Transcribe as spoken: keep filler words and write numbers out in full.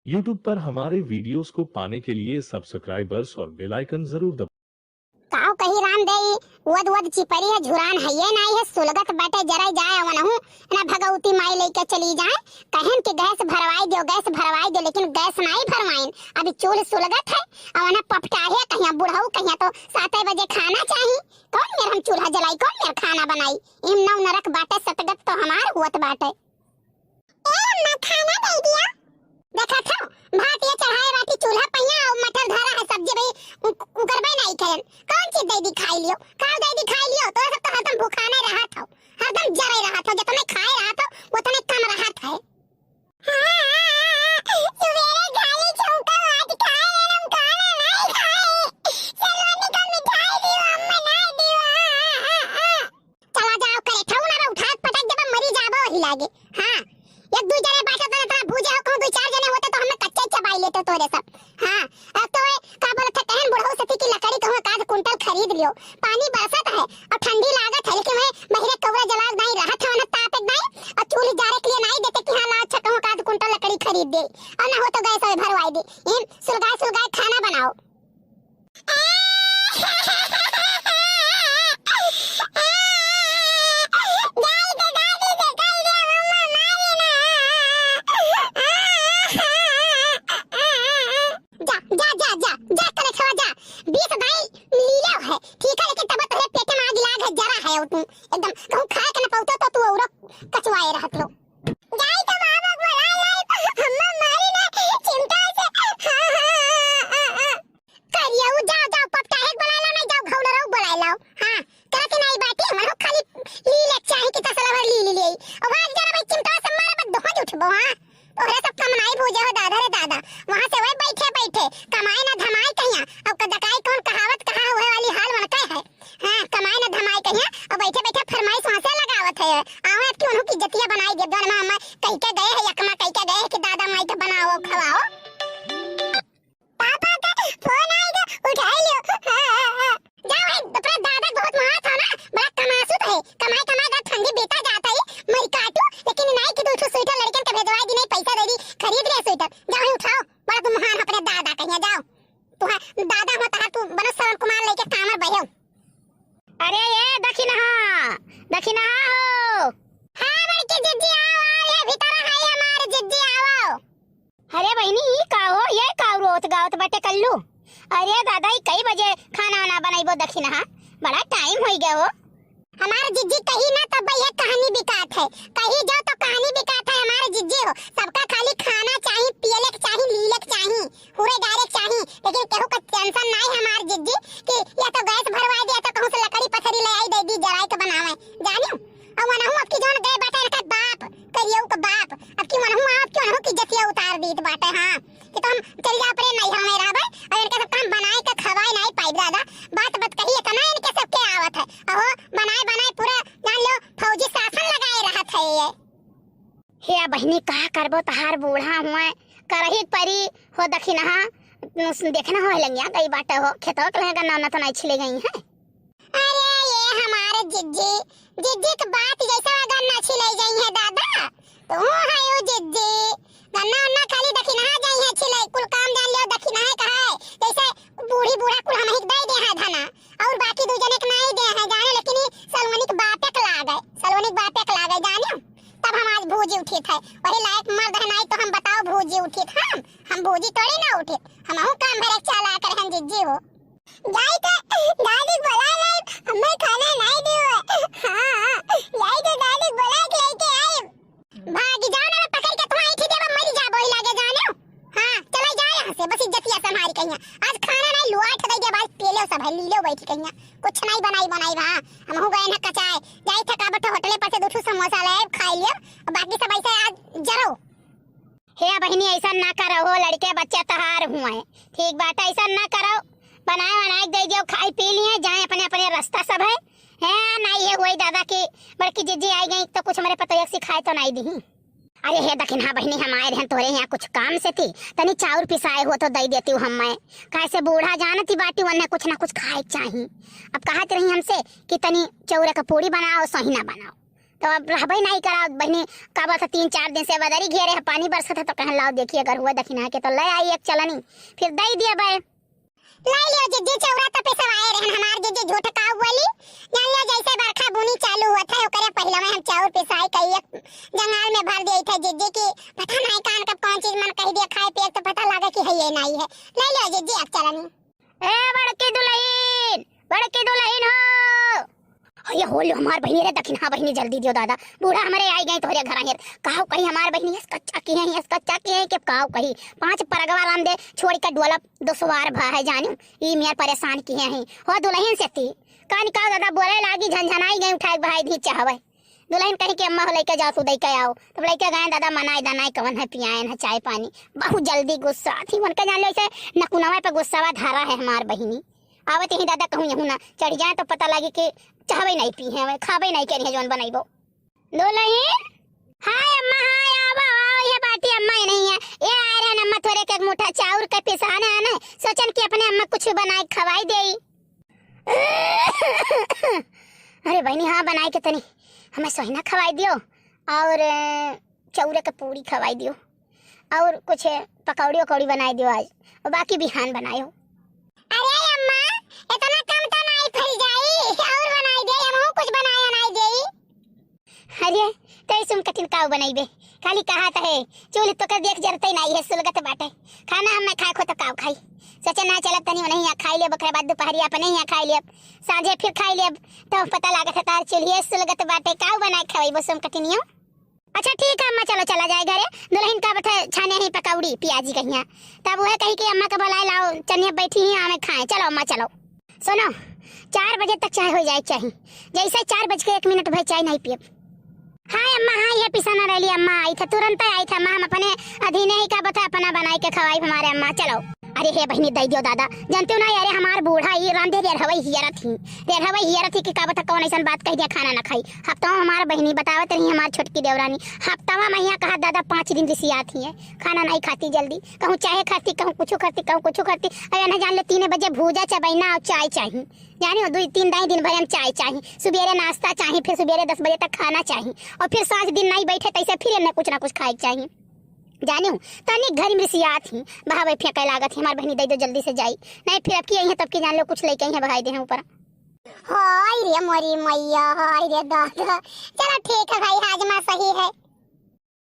YouTube पर हमारे videos को पाने के लिए subscribers और bell icon जरूर दबाएं। काव कही राम देई, वद वद चिपरी है, झुरान है ये नाई है, सुलगत बाटे जराई जाए, अवनहु ना भगवती माई लेके चली जाए, कहन कि गैस भरवाई दियो, गैस भरवाई दियो, लेकिन गैस नाई भरवाइन, अभी चूल्ह सुलगत है, अवना पपटाहे कहिया बुढ़ऊ कहिया तो साते बजे खाना चाही, कौन मेर हम चूल्हा जलाई, कौन मेर खाना बनाई, इम नौ नरक बाटे सतगत तो हमार हुअत बाटे। ए अम्मा, खाना दे दिया। देखत हो, भात ये चढ़ाए बाटी चूल्हा पहिया और मटर धरा है, सब्जी भाई उ-, उगरबे नहीं करन। कौन चीज दे दी खाई लियो, काल दे दी खाई लियो, तो सब तो हरदम भूखाने रहत हो, हरदम जरे रहत हो, जितने खाए रहत हो, उतने कम रहत है। हाँ, सुबेरे गाली चौका आज खाए, हम खाना नहीं खाए। सलोनी का मिठाई दियो, अम्मा नहीं दियो। चला जाओ करे, ठऊ ना उठात पटक देबा, मरी जाबो वही लागे। हाँ, एक दुई जने बाटे तो इतना भूजे हो, कहूँ दुई चार जने होते तो हमें कच्चे चबाई लेते तोरे सब। हाँ, अब तो वे का बोलत है, कहन बुढ़ऊ सती की लकड़ी कहूँ एक आध कुंटल खरीद लियो। पानी बरसत है और ठंडी लागत है, लेकिन वे बहिरे कौरा जलाग नहीं रहत है, उन्हें ताप एक नहीं और चूल्हे जारे के लिए नहीं देते कि हाँ ला अच्छा कहूँ एक आध कुंटल लकड़ी खरीद दे और ना हो तो गैस भरवाई दे। इन सुलगाए सुलगाए खाना बनाओ। जा, जा, जा, जा, जा, कलेठवा, जा। बीस दाई लीला है, ठीक है, लेकिन तब तोहरे पेटे में आग लाग है, जरा है, और तू एकदम कहूँ खाए के न पौते तो तू औरो कचवाए रहत लो। जाई तो बाबा बोला लाई, अम्मा मारी ना चिमटा से। हाँ, हाँ, हाँ, हाँ, हाँ। करियऊ, जाओ, जाओ, पपटाहे के बोलाए लाओ, नहीं जाओ, घौलरऊ बोलाए लाओ। हाँ, कहत नहीं बाटी, हमरो खाली लीले चाही कि तसला भर लीले ले आई। अब आज जरा भाई चिमटा से मारे, बस दोहों उठबो, हाँ। तोहरे सब कम नहीं भूजे हो, दादा रे दादा। वहाँ से वही बैठे बैठे, कमाए ना धमाए कहिया। अब क-, दकाई कौन कहावत कहा हुए वाली हाल बनते है। हाँ, कमाए ना धमाए कहिया, अब बैठे बैठे फरमाइश वहाँ से लगावत है। आवे अब कि उन्हों की जतिया बनाई दे, दोनों में हमें कह के गए है, यकमा कह के गए है कि दादा माई के बनाओ, खवाओ। पापा का फोन आएगा, उठा लियो। हाँ, हाँ, हाँ। जा भाई, अपना दादा बहुत महान था ना, बड़ा कमासुत है। कमाई, कमाई का ठंडी बीता जाता है, मरी काटू, लेकिन नाई की दो ठो स्वेटर लड़कन के भेजवा दी, नहीं पैसा दे दी, खरीद ले स्वेटर। जा भाई, उठाओ, बड़ा तू महान अपने दादा कहिया, जाओ। तू है दादा हो, तहार तू बनो श्रवण कुमार लेके कामर बहेव। अरे ये दखिनहा, दखिनहा हो। हाँ बड़की जिज्जी, आओ, आओ, ये भीतर है हमार जिज्जी, आओ। अरे बहिनी, ई का हो? ये का रोत गावत बाटे कल्लू? अरे दादा, ई कई बजे खाना वाना बनइबो दखिनहा? बड़ा टाइम होई गया हो। हमार जिज्जी कही ना तब ये कहानी बिकात है, कही जाओ तो कहानी बिकात है हमार जिज्जी हो। सबका खाली खाना चाही, पियले के चाही, लीले के चाही, हुरे डारे के चाही, लेकिन केहू का टेंशन नाई हमार जिज्जी कि या तो गैस भरवाई दे, या तो कहूँ से लकड़ी पथरी ले आई दे दी जराई के बनावे, जानियो। और वनहु अब की जौन गए बाटे इनका बाप, करियऊ का बाप, अब की वनहु, अब की वनहु की जतिया उतार दीत बाटे, हाँ, कि तो हम चल जा अपने नैहर में रहबे, और इनके सब काम बनाए के खवाए नाई पाइब दादा। बात बात कही इतना इनके सबके आवत है, अहो बनाए बनाए पूरा जान लो फौजी शासन लगाए रहत है ये। हे बहिनी, का करबो, तहार बूढ़ा हुए, करही परी हो दखिनहा, देखना हो लंगिया गई बाटे हो, खेतवा के लगे गन्ना उन्ना तो नहीं छिले गई है। अरे ये हमारे जिज्जी, जिज्जी के बात जैसे गन्ना छिले गई है दादा, तू है यो जिज्जी, गन्ना उन्ना खाली दखिनहा जाई है छिले, कुल काम जान लियो दखिनहा कहा है, जैसे बूढ़ी बूढ़ा कुल हम ही दे दे है धना। और बाकी दू जने के नाई दे हैं जाने, लेकिन ई सलोनी के बापे के लागे, सलोनी के बापे के लागे जाने। तब हम आज भूजी उठित है, वही लायक मर्द है नाई तो हम बताओ भूजी उठित हम, हम भूजी थोड़ी ना उठित, हमहू काम भरे के चाला कर हम जिज्जी हो। जाई तो दादी बोला लाई, हमें खाना नाई दियो। हाँ, जाई तो दादी बोला के लेके आई। भागी जाओ ना, पकड़ के तुम्हारी ठीक है, मरी जा बोही लागे जाने। हाँ, चला जा यहाँ से, बस इज्जतिया संभारी कहिया। आज खाना नहीं लुआट दे दिया, आज पेले सब है, लीले बैठ कहिया। कुछ नहीं बनाई बनाई बा, हम हो गए ना कचाए। जाई थकावट होटले पर से दो ठो समोसा ले आए, खाई लियो, और बाकी सब ऐसे आज जरो। हे बहिनी, ऐसा ना करो हो, लड़के बच्चे तहार हुए, ठीक बात है, ऐसा ना करो। बनाए बनाए के दे दियो, खाई पी लिए, जाए अपने अपने रास्ता सब है। है, नाई है वही दादा की बड़की जिज्जी आई गई तो कुछ हमरे पतोहिया के सिखाए तो नाई दी। अरे हे दखिनहा बहिनी, हम आए रहन तोरे यहाँ कुछ काम से थी, तनी चाउर पिसाए हो तो दे देती हूँ हम मैं। कैसे बूढ़ा जानती बाटी, वन्ने कुछ ना कुछ खाए के चाही। अब कहत रही हमसे कि तनी चौरे का पूड़ी बनाओ, सही ना बनाओ। तो अब रहबे नहीं करा बहिनी, का बात है, तीन चार दिन से बदरी घेरे है, पानी बरसत है, तो कहन लाओ देखी अगर हुआ दखिना के तो ले आई एक चलनी, फिर दे दिया बे। ले लियो जिज्जी, चौरा तो पिसवाए रहन हमार जिज्जी, झूठ का बोली। जान लियो जैसे बरखा बूनी चालू हुआ था, ओकरे पहले में हम चाउर पिसाई कई एक जंगाल में भर दिए थे जिज्जी की, पता नहीं कान कब कौन चीज मन कह दिया खाए पिए, तो पता लगा कि है ये नहीं है। ले लियो जिज्जी, अब चलनी। ए बड़की दुलहिन, बड़की दुलहिन हो। अरे हो लो हमार बहिनी, रे दखिन, हाँ बहिनी जल्दी दियो दादा, बूढ़ा हमरे आई गए तोहरे घर आहिर। काव कही हमार बहिनी, यस कच्चा की है, यस कच्चा की है कि काव कही। पाँच परगवा राम दे छोड़ के डोलब दुसवार भा है जानिम, ई मेर परेशान की है। हो दुलहिन से ती, कान काव दादा बोले लागी, झनझनाई गई उठाए भाई धी चाहवे। दुलहिन कही कि अम्मा हो लइके जाओ, तू दइके आओ। तब लइके गए दादा, मनाए दनाए कवन है, पियाएन है चाय पानी। बहुत जल्दी गुस्सा थी, उनका जान लो ऐसे नकुनवा पे गुस्सावा धारा है हमार बहिनी। आवत ही दादा कहूँ यहू ना चढ़ जाए तो पता लागे कि चाहबे नहीं पी है, खाबे नहीं करी है जौन बनइबो। दुलहिन, हाय अम्मा, हाय, आवा, आवा, ये बाटी अम्मा ही नहीं है। ये आ रहे अम्मा, थोड़े के एक मुठा चाउर के पिसाने आने, सोचन कि अपने अम्मा कुछ बनाए खवाई देई। अरे बहिनी, हाँ, बनाए के तनी हमें सोहिना खवाई दियो और, अ, चौरे के पूरी खवाई दियो और कुछ पकौड़ी वकौड़ी बनाए दियो आज, और बाकी बिहान बनायो। अरे अम्मा, इतना कम तो नहीं फल जाई, और बनाई दे, हमहू कुछ बनाए बनाई देई। अरे, तई सुम कठिन काव बनइबे? खाली कहा त है, चूल्ह तो कर देख जरते नहीं है, सुलगत बाटे। खाना हम मैं खाए खो तो काव खाई? सोचे ना चलत तनी उन्हें यहाँ खाई लेब, ओकरे बाद दोपहरी अपने यहाँ खाई लेब, साँझे फिर खाई लेब, तो पता लागत है तार चूल्हिए सुलगत बाटे, काव बनाए खवाइबो सुम कठिनियो? अच्छा ठीक है अम्मा, चलो चला जाए घरे, दुलहिन का बता छाने ही पकौड़ी पियाजी कहिया, तब वह कही कि अम्मा का बुलाए लाओ, चनिया बैठी ही आवे खाए, चलो अम्मा चलो। सुनो, चार बजे तक चाय हो जाए चाही, जैसे चार बज के एक मिनट भर चाय नहीं पियब। हाय अम्मा, हाँ, ये पिसाना रहली अम्मा, आई था, तुरंत आई था अम्मा, हम अपने अधीने ही का बता अपना बनाए के खवाई हमारे अम्मा, चलो। अरे हे बहिनी, दई दियो दादा, जानते हो ना, अरे हमार बूढ़ा ई रांधे रेरहवई हियरत ही, रेरहवई हियरत ही कि का बता कौन ऐसन बात कह दिया, खाना ना खाई। हफ्ता हमार बहिनी बतावत रही, हमार छोटकी देवरानी, हफ्ता में यहाँ कहा दादा पाँच दिन रिसियात ही है, खाना नहीं खाती जल्दी, कहूँ चाय खाती, कहूँ कुछ करती, कहूँ कुछ करती। अरे ना जान ले, तीन बजे भूजा चबैना और चाय चाही, जानी हो, दो तीन दाई दिन भर हम चाय चाही, सुबेरे नाश्ता चाही, फिर सुबेरे दस बजे तक खाना चाही, और फिर साँझ दिन नहीं बैठे तैसे फिर इन्हें कुछ ना कुछ खाए के चाही। जानियो, तनिक घरी में रिसियात ही, बहावे फेंके लागत ही, हमार बहिनी दे दो जल्दी से जाई, नहीं फिर अब की आई है तब की जान लो कुछ लेके आई है बहाई दे हैं ऊपर। हाय रे मोरी मैया, हाय रे दादा। चलो ठीक है भाई, हाजमा सही है।